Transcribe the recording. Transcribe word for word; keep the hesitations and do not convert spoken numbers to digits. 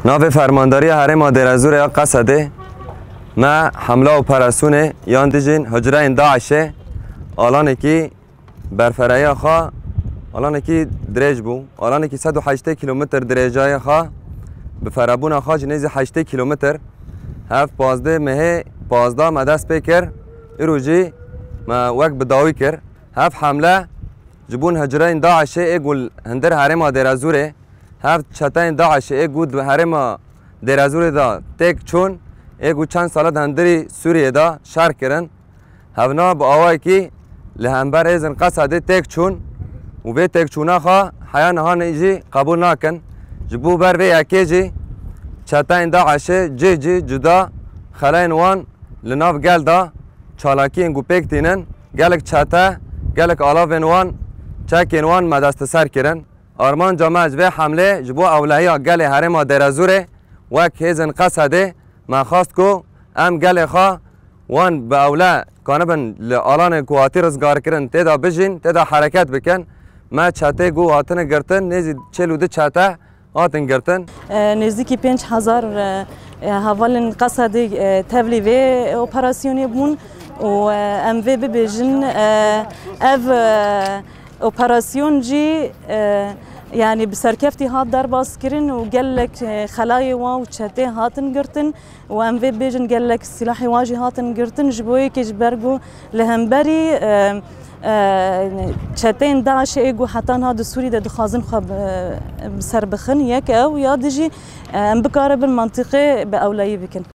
Navê Fermandariya Herêma Dêrezûrê ya Qesedê me hemla operasyonê yan dijîn hucreyên DAIŞê alanekî berfereya xwe, alanekî dirêj bû. Alanekî sed û heştê kîlometr dirêjaya xwe, bi ferebûna xwe jî nêzî heştê kîlometr. Hev pazdeh mehê pazdeh me dest pê kir. Îro jî me wek bi dawî kir. Hev hemle ji bo hucreyên DAIŞê ê ku li hundir herêma Dêrezûrê, hev çeteyên DAIŞê ê ku di herêma Dêrezûrê de têk çûn, ê ku çend sala di hundirî Sûriyê de şer kirin, hevna bi awayekî li hember hêzên Qesedê têk çûn û vê têkçûna xwe heya niha jî qebûl nakin. Ji bo ber vê yekê jî çeteyên DAIŞê cih cih cuda xeleyên wan li nav gel de çalakiyên ku pêk tînin, gelek çete, gelek alavên wan, çekên wan me desteser kirin. Armanca me ji vê hemlê ji bo ewlehiya gelê herêma Dêrezûrê wek hêzên Qesedê me xwest ku em gelê xwe wan bi ewle kanibin li alanên ku hatî rizgarkirin tê de bijîn, tê de hereket bikin. Me çetê ku hatine girtin, nêzî çil û du çete hatin girtin. E, nêzîkî pênc hezar, e, e, hevalên Qesedê, e, tevlî vê operasyonê bûn û, e, em vê bibêjin, e, ev, e, operasyon jî, e, yanî bi serkeftî hat derbas kirin û gelek, e, xelayê wan û çetê hatin girtin. Û em vê bêjin gelek sîlahê wan jî hatin girtin, ji bo yekê ji ber ku li hemberî, e, e, çeteyên DAIŞê ê ku heta niha di Sûrî de dixwazin xwe bi, bi ser bixin, yek ew, ya dijî, e, em bikaribin mentiqê bi ewleyî bikin.